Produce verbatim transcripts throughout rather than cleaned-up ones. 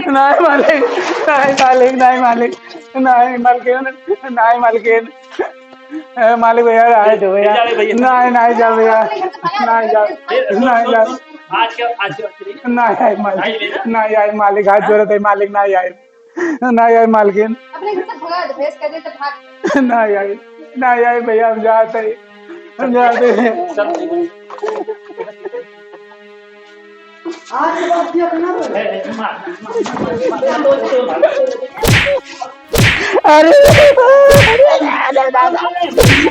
नाहीं मालिक, नाहीं मालिक, नाहीं मालिक, नाहीं मालकिन, नाहीं मालकिन। ए, मालिक भैया, आए दो भैया। जा रे भैया। नाहीं, नाहीं जा भैया, नाहीं जा, ए, सुन, नाहीं सुन, जा। सुन। आज के, आज के बाद से नहीं। नाहीं आए मालिक, नाहीं आए मालिक, हाथ जोड़त है मालिक, नाहीं आए, नाहीं आए मालकिन। अपने घर से भगा दे, भैंस का दे तो भाग। नाहीं आए, नाहीं आए भैया, हम जात है, हम जात है। सब ठीक है। अरे, अरे, अरे,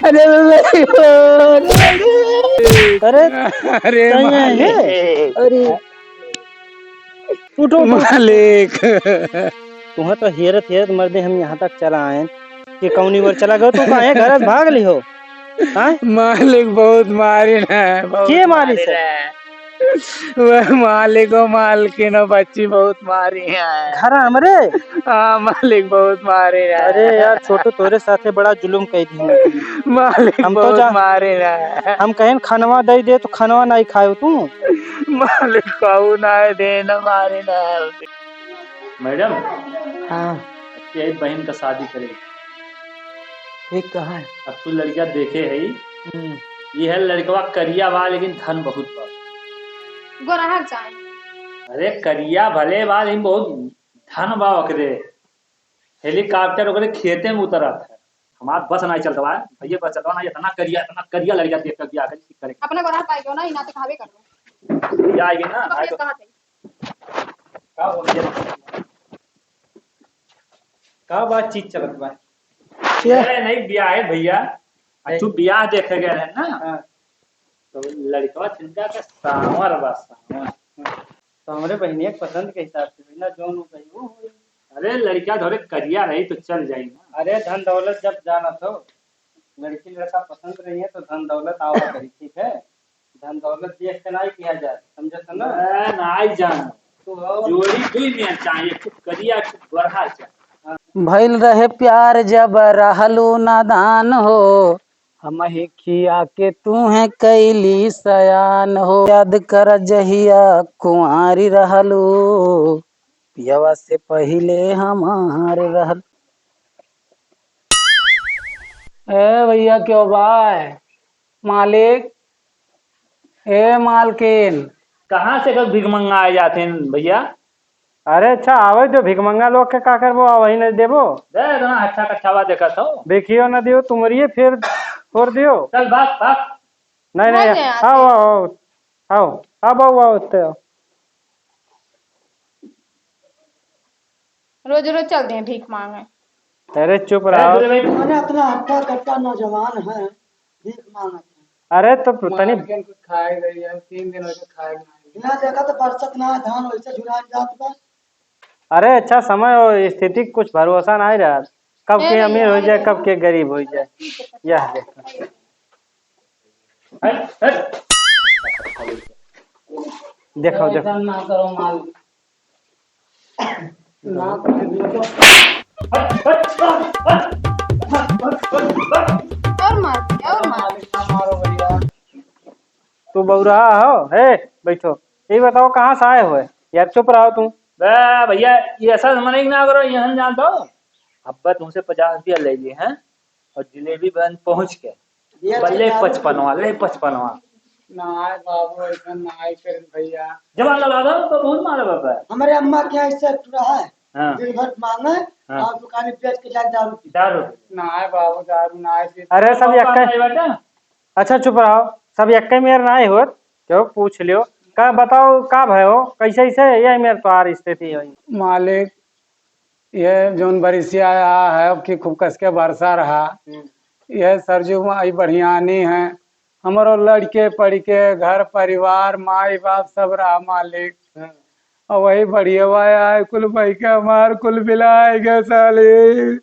अरे, अरे, अरे, कहीं है? मालिक। अरे, उठो, उठो। मालिक। तुम्हें तो हेरत हेरत मर्दे हम यहाँ तक चला आए कि कौनी ओर चला गयो, तू काहे घर से भाग लिहो? हाँ? मालिक बहुत मारिन है, बहुत के मारिन मारिस है? है। वह मालिक हो, मालकिन हो, बच्ची बहुत मारी है। घर हमरे? हाँ, मालिक बहुत मारिन है। अरे यार, छोटू तोरे साथे बड़ा जुलुम कइ दी। मालिक हम तो बहुत जा-, मारिन है। हम कहेन खनवा दइ दे तो खनवा नाहीं खायो तू। मालिक खाऊ नाहीं दे न मारिन है। मैडम, हाँ। अब के बहिन का शादी करे। ठीक कहा है। अब तू लड़का देखे है, हम्म। ये है लड़कवा करिया बा, लेकिन धन बहुत बा। गोरहर चाहे। अरे करिया भले बा, लेकिन बहुत धन बा ओकरे। हेलीकॉप्टर ओकरे खेते में उतरत है। हमार बस नाहीं चलत बा, भैया बस चलत बा ना, इतना करिया, इतना करिया लड़का देख के बियाह करी, ठीक करे। अपना गोरहर पाए क्यों ना, इनाते कहावे कर लो। भैया आएगी ना, तो आए भैया तो कहाँ थे? का हो गया? का बातचीत चलत बा? क्या? अरे नहीं, बियाह है भैया। आ, तू बियाह देखे गए रहे ना? हाँ। तो लड़कवा चिंता का सांवर बा, सांवर। तो हमरे बहिनिया के पसंद के हिसाब से भैया, जौन हो गई वो होई। अरे लड़का थोड़े करिया रही तो चल जाई ना। अरे धन दौलत जब जानत हो, लड़की लड़का पसंद रही है तो धन दौलत आवा करी, ठीक है? धन दौलत देख के नाहीं किया जाए, समझत है ना? ए, नाहीं जान। तो और जोड़ी दुई में चाहिए, खूब करिया, खूब गोरहा चाहिए। भइल रहे प्यार जब रहलू नादान हो, हमही खिया के तूहे कैली सयान हो। याद कर जहिया कुंवारी रहलू, पियवा से पहिले हमार रहल। ए भैया, क्यों बा? मालिक, ए मालकिन। कहाँ से कब भिखमंगा आ जाते हैं भैया? अरे अच्छा, आवे तो भिखमंगा लोग के का करबो, आ वही नहीं देबो। दे इतना अच्छा कच्छावा देखत हो। देखियो ना दियो, तुम्हारी फिर फोड़ दियो। चल भाग, भाग। नहीं, नहीं, नहीं, नहीं, आओ, आओ, आओ, आओ, अब आओ, आओ, तो आओ। रोज रोज चलते हैं भीख मांगे। अरे चुप रहो। अरे दूर बैठ। अरे इतना हट्टा कट्टा नौजवान है, भीख मांगत है। अरे तो तनी मार के कुछ खाए रही है, तीन दिन हो गए खाए नहीं। यहाँ देखा तो बरसत ना है, धान वैसे झुरान जात बा। अरे अच्छा समय और स्थिति कुछ भरोसा नहीं रहा, कब ए के नहीं अमीर हो यार। जाए, कब के गरीब हो जाए। यह देखो। हट, हट। देखो, देखो। ऐसा ना करो मालिक। ना करो, बिल्कुल। हट, हट, हट, हट। और मार, और मार। मालिक ना मारो भैया। तू बौराहा हो? हे, बैठो। ये बताओ, कहाँ से आए हो? यार, चुप रहो तुम। बे, भैया, ये ऐसा मना ही ना करो, ये हम जानता हो। अब्बा तुमसे पचास रुपया ले लिए हैं। और जिलेबी बन पहुंच के। ये बल्ले चिल्ला पचपनवा, ले पचपनवा। नाय बाबू, ऐसा नाय करें भैया। जब लड़ा दो तो बहुत मारा बाबा। हमारे अम्मा क्या इससे टूटा है? हाँ। दिन भर मांगे हाँ। और दुकान बेच के जाए दारू पी। दारू। नाय बाबू, दारू नाय पी। अरे सब पापा यक्के, नाय बेटा। अच्छा चुप रहो, सब यक्के मेर नाय होत, क्यों पूछ लियो। का बताओ का भयो, कैसे ऐसे ये मेर तोहार स्थिति है? मालिक, ये जौन बरिसिया आया है, अब की खूब कस के बरसा रहा। हम्म। ये सरजू माई बढ़ियानी है, हमरो लड़के पढ़ के घर परिवार माई बाप सब रहा मालिक। हाँ। और वही बढ़िया आए कुल भाई के हमार कुल बिलाए गए साले,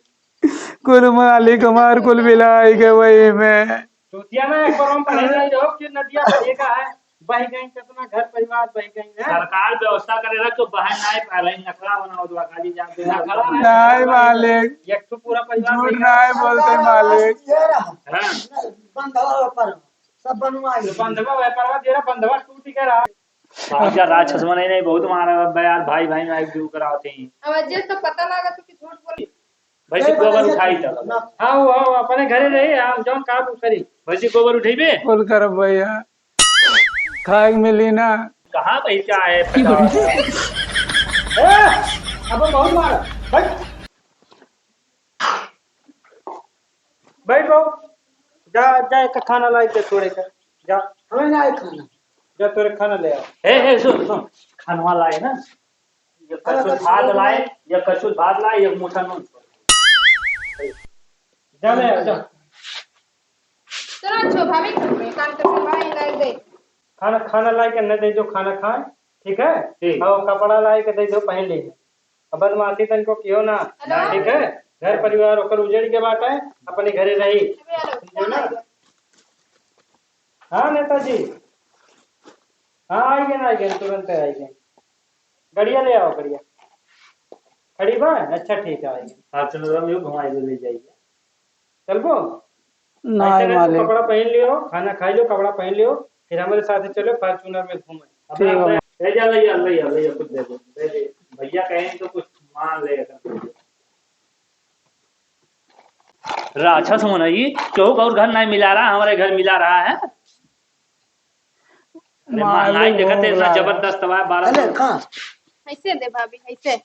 कुल मालिक हमार कुल बिलाए गए वही में। चूतिया ना एक बार हम पढ़े नहीं जाओ कि नदिया बहे का है, बह गई, कितना घर परिवार बह गई है। सरकार व्यवस्था करे रहे तो बहन ना पाए रही, नखरा बनाओ तो खाली जान दे। नखरा है। नहीं मालिक। एक तो पूरा परिवार झूठ बह गया। नहीं बोलते मालिक। ये रहा। हाँ। बंधवा व्यापार, सब बनवाई। तो बंधवा व्यापार, तेरा बंधवा टूट गया रहा। भाग जा, राक्षस मने नहीं, बहुत मारा बा यार, भाई भाई में आग भी करावत हैं। अब अजय तो पता लागत कि झूठ बोल। भैंसी गोबर उठाई तब। हाँ, वो, वो अपने घरे रही, हम जौन काम करी। भैंसी गोबर उठेबे? बोल कर भैया, खाए के मिली ना। कहाँ भैंसा है? ए, अब बहुत मारा। बैठ। बैठ बाबू, जा, जा, एक खाना लाई के तोरे का, जा। हमें ना है खाना। जा, तोरे खाना ले आ। हे, हे, सुन, सुन, खानवा लाए ना, ये हाँ, कचुल बस भात लाए, ये कचुल भात लाए, ये मुठा नून। जा ले आ, जा। चलो, अच्छो, भाभी, काम करके भाई, लाई दे। खाना, खाना लाई के न दे दो, खाना खाए, ठीक है? ठीक। और कपड़ा लाई के दे दो, पहन लीजिए। अब बदमाशी तनको किहो ना, हेलो। ठीक है? घर परिवार ओकर उजड़ के बाटे, अपने घरे रही। अबे हेलो, समझे ना? हाँ नेताजी, हाँ आई गए, आई गए, तुरंत आई गए। गड़िया ले आओ, गड़िया खड़ी बा। अच्छा ठीक है, आई गए। हाँ, चलो, हम यू घुमाई ले जाइए। चलबो? नाहीं ऐसे नहीं, तू मालिक। कपड़ा पहन लियो, खाना खाई लो, कपड़ा पहन लियो, फिर हमारे साथ चलो Fortuner में घूमे। ठीक है। ले जा, ले जा, ले जा, ले जा, कुछ दे दो, दे दे। भैया कहें तो कुछ मान ले, अगर दे दे। राक्षस होना ये, क्यों और घर नहीं मिला रहा, हमारे घर मिला रहा है। अरे माँ, मालिक नाई देखत है, इतना जबरदस्त बा, बारह अरे, कहाँ? ऐसे दे भाभी, ऐसे।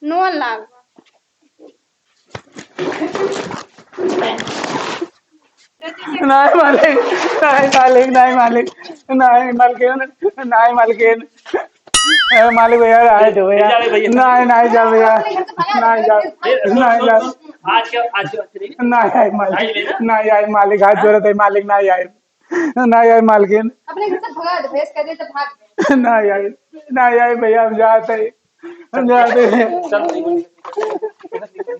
नून लाग। नाहीं मालिक, नाहीं मालिक, नाहीं मालिक, नाहीं मालिक, नाहीं मालिक। ए, मालिक भैया, आए दो भैया। ले जा रे भैया। नाहीं, नाहीं जा भैया। नाहीं जा, ए, सुन, नाहीं सुन, जा। सुन। आज क्या, आज क्या, आज नहीं? नाहीं आए मालिक। आज ले ना। नाहीं आए मालिक, हाथ हाँ? जोड़त है मालिक, नाहीं आए। नाहीं आए मालकिन। अपने घर से भगा दे, भैंस कह दे तो भाग दे। नाहीं आए, नाहीं आए भैया, हम जाते हैं, हम जाते हैं। चल, ठीक है।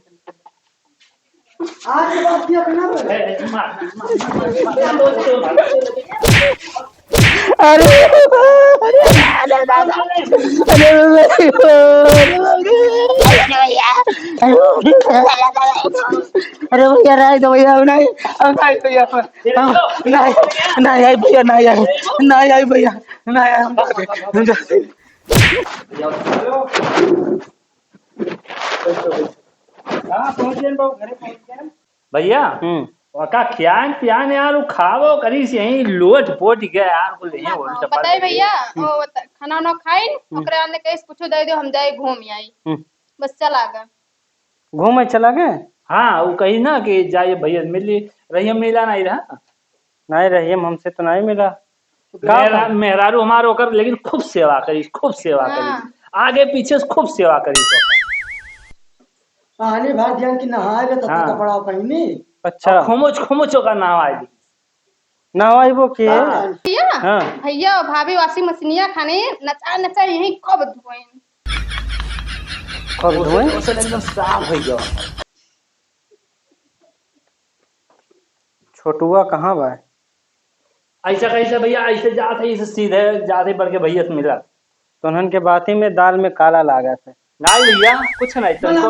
आज के बाद भी अपना बोले। अरे, अरे, अरे, अरे, अरे, अरे भैया, अरे भैया, नहीं तो भैया, नहीं, अब नहीं भैया, अब नहीं, नहीं आई भैया, नहीं आई, नहीं आई भैया, नहीं आई, हम जाते, हम जाते। हाँ, पहुँच गए बाबू, घरे पहुँच गए। भैया, हम्म। ओका खियान पियान यार, उ खावो करी से यहीं लोट पोट के यार, कुल यहीं हाँ, बोल हाँ, चप्पल बताई दे। भैया, हम्म। वो त-, खाना वाना खाइन, हम्म। ओकरे आने कहीं कुछ दे दो, हम जाए घूम आई। हम्म। बस चला गए। घूमे चला गए? हाँ, वो कही ना कि जाइए भैया, मिली, रहीम मिला नहीं रहा। नहीं, रहीम हमसे तो नहीं मिला। का मेहरा-, था? मेहरारू हमार ओकर, लेकिन खूब सेवा करी, खूब सेवा करी। हाँ। आगे पीछे से खूब सेवा करी तो। पानी भर दिया कि नहाए ले तो हाँ। कपड़ा पहनी। अच्छा। और खोमच, खोमच ओकर नहवाई दी। नहवाई वो के? हाँ। भैया, हाँ। भैया, भाभी washing मशीनिया खाने नचा नचा यहीं कब धोएन। कब धोएन? एकदम साफ है जो। छोटुआ कहाँ बा? ऐसा कैसे भैया, ऐसे जात है, इसे सीधे जात है, बढ़ के भैया से मिला। तो उन्हन के बाती में दाल में काला लागत है। नहीं भैया, कुछ नहीं, तुमको नहीं।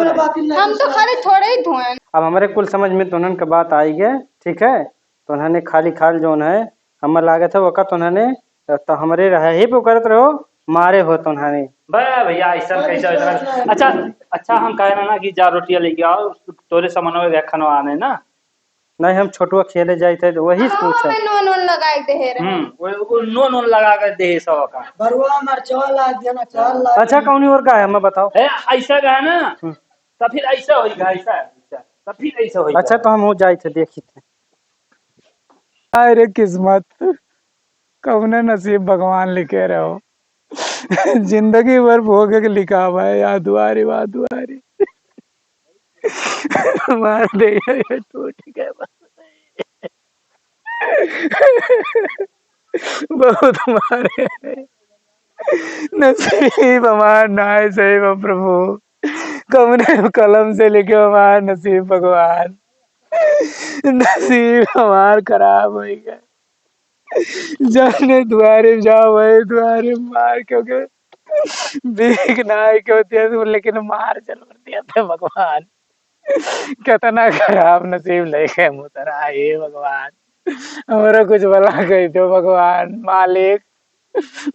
हम तो खाली थोड़े ही धोएन। अब हमरे कुल समझ में तो उन्हन के बात आई गए, ठीक है? तो उन्होंने खाली खाल जोन है, हमर लागत है, ओका तो उन्होंने, तो हमरे रहे ही पे करत रहो, मारे हो तो उन्होंने। बे भैया, ऐसा कैसे, ऐसा? अच्छा, अच्छा, हम कहे ना, ना कि जा रोटियां लेके आओ, तोरे समनवे के खाना आने ना। नहीं, हम छोटुआ खेले जाइत है, तो वही हाँ, पूछा। हमें नून, नून लगाए दे रहे। हम्म, वो, वो नून, नून लगा के दे सब का। बरुआ मरचवा ला दिया ना, चाल ला अच्छा, दिया। कौनी और का है, हमें बताओ। है, ऐसा का है ना, हम्म। तो फिर ऐसा होई का, ऐसा, ऐसा, तो फिर ऐसा होई का। अच्छा, तो हम हो जाइत है, देखी थे। हाय रे किस्मत, कौने नसीब भगवान लिखे रहो। जिंदगी भर भोगे के लिखा हुआ है, या दुआरी, वाह दुआरी। मार दे, ये टूट गया बस। बहुत मारे। नसीब हमार नाय सही बा प्रभु, कौने कलम से लिखे हमार नसीब भगवान। नसीब हमार खराब होइ गए। जौने दुआरे जाओ, वही दुआरे मार, क्योंकि भीख ना आए के होती है, लेकिन मार जरूर दिया था भगवान। कितना खराब नसीब लेके हम उतरा, हे भगवान। हमरो कुछ भला कइ दो भगवान, मालिक।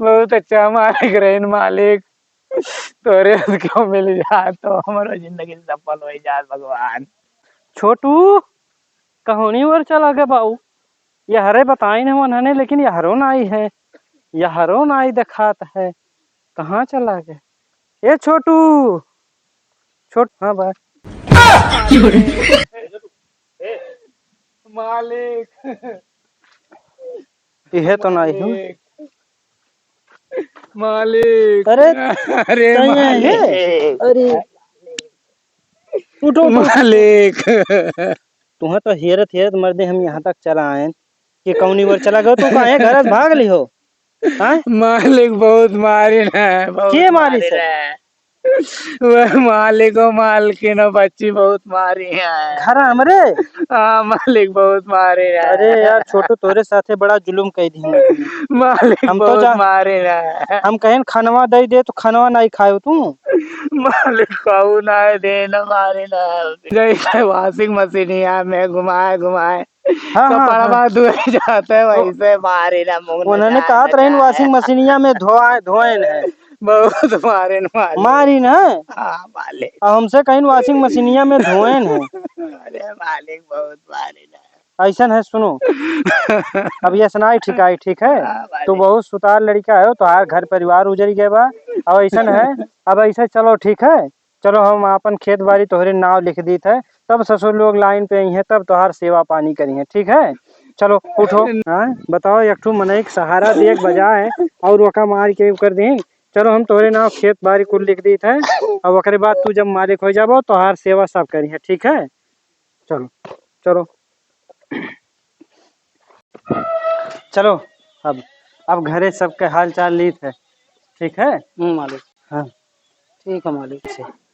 बहुत अच्छा मालिक रहिन मालिक, तोरे से क्यों मिल जात तो हमरो जिंदगी सफल होइ जात भगवान। छोटू, कहूनी ओर चला गए बाऊ? यहरे बताइन है उन्हने, लेकिन यहरो नाई है, यहरो नाई देखात है। कहाँ चला गए? ए छोटू, छोट, हाँ भाई। मालिक। इहे तो नाई हूँ। मालिक। मालिक। अरे, अरे कहीं है मालिक। ये? अरे। उठो, उठो। मालिक। तुहें तो हेरत हेरत मर्दे हम यहाँ तक चला आएन कि कौनी ओर चला गयो, तू काहे घर से भाग लिहो? हाँ? मालिक बहुत मारिन है, बहुत के मारिन मारिस है? है। वह मालिक हो, मालकिन हो, बच्ची बहुत मारी है। घर हमरे? हाँ, मालिक बहुत मारिन है। अरे यार, छोटू तोरे साथे बड़ा जुलुम कइ दिहिन। मालिक हम तो बहुत जा-, मारिन है। हम कहेन खनवा दइ दे, तो खनवा नाहीं खायो तू। मालिक खाऊ नाहीं देन, मारिन है। जैसे washing मशीनिया में घुमाए, घुमाए। हाँ, हाँ, कपड़वा हाँ। धोए जाते, वैसे मारिन है, मुंह उन्होंने निकाल कहा तो रही निकाल। Washing मशीनिया में धोआ, धोएन है। बहुत मारिन, मारिन। मारिन है? हाँ, मालिक। अब हमसे कहीं washing मशीनिया में धोएन है। अरे, मालिक, बहुत मारिन है। ऐसन है, सुनो। अब ये सुनाई ठिकाई, ठीक है? हाँ, मालिक। तू बहुत सुतार लड़का है, तोहार घर परिवार उजरि गए बा। अब ऐसन है, अब ऐसे चलो, ठीक है? चलो, हम आपन खेत बारी तोहरे नाव लिख दीत है, तब ससुर लोग line पे अइहें, तब तोहार सेवा पानी करिहें, ठीक है? चलो, उठो। हाँ, बताओ, एक ठो मनई के सहारा दिए के बजाय और ओका मार के उ कर दें। चलो, हम तोहरे नाव खेत बारी कुल लिख दीत है, अब ओकरे बाद तू जब मालिक होइ जाबो, तोहार सेवा सब करिहें, ठीक है? चलो, चलो। चलो, अब, अब घरे सबके हाल चाल लीत है, ठीक है? हम्म, मालिक। हाँ। ठीक है, मालिक।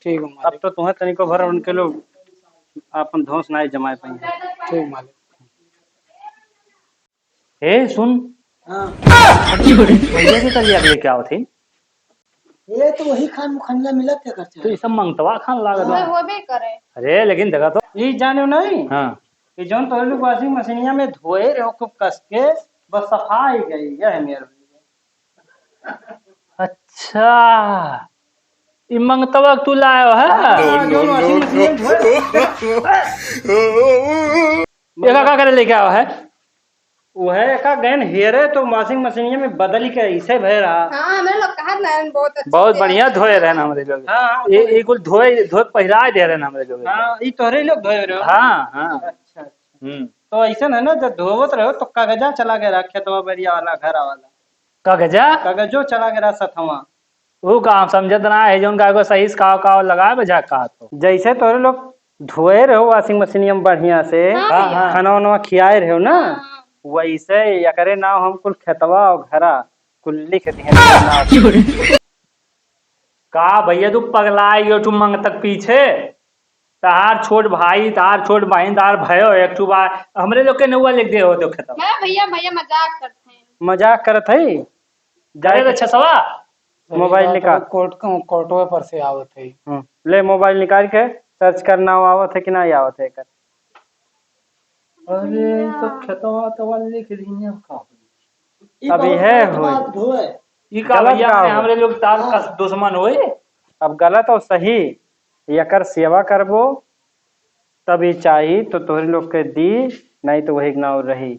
ठीक है, अब मालिक। तो तुहें तनिको भर उनके लोग आपन धौंस नाई जमाए पाई। ठीक, मालिक। ए, सुन। हाँ। भैया से तलिया लेके आओ थे। ये तो वही खान मुखनिया मिलत के करते तो हैं। ये सब मंगतवा खान लागत बा। होबे करे। अरे, लेकिन देखा तो। ई जाने नहीं? हाँ। ये जौन तोहरे लोग washing मशीनिया में धोए रहो खूब कस के, बस सफाई गई, यह मेरे। अच्छा, ई मंगतवा तू लायो है? हाँ, जौन washing मशीनिया में धोए रहो। एका का करे लेके आवा है? वह एका गैन हेरे तो washing मशीनिया में बदली के ऐसे भय रहा। हाँ, हमरे लोग कहा ना, बहुत अच्छा बहुत से बढ़िया धोए रहे ना हमरे लोग। हाँ, ये, ये कुल धोए, धोए पहिराए दे रहे ना हमरे लोग। हाँ, ये तोहरे लोग धोए रहे हो। हाँ, हाँ। अच्छा, अच्छा। हम्म। तो ऐसन है ना, जब धोवत रहो तो कागजा चला गया खेतवा बरिया वाला, घर वाला। कागजा? कागजो चला गया सथवा। ऊ का हम समझत ना है, जौन का एगो सही से काव काव लगाए बजा का तो। जैसे तोहरे लोग धोए रहो washing मशीनिया में बढ़िया से, हाँ, हाँ, भैया। हाँ। खाना वाना खियाए रहो ना, हाँ। वैसे एकरे नाव हम कुल खेतवा और घरा कुल लिख दिए नाव। का भैया तू पगला गयो तू मंगतक पीछे? तहार छोट भाई, तहार छोट बहिन, तहार भयो एक ठो बा, हमरे लोग के नउआ लिख दे हो तो खेतवा। हाँ भैया, भैया मजाक करते हैं। मजाक करत है? करे रे छसवा। मोबाइल निकाल। कोर्ट, कोर्टवे पर से आवत है। हम्म, ले मोबाइल निकाल के search करना आवत है कि ना आवत है एकर। अरे, ई तो खेतवा तो वाले लिख लीन, अब का होई? ई अब बहुत इहे गलत होई। बात होए। ई का गलत भैया का में होई? हमरे लोग तार हाँ। का दुश्मन होई? अब गलत और सही, एकर सेवा करबो, तब ई चाही तो तोहरे लोग के दी, नहीं तो वही के नाव रही।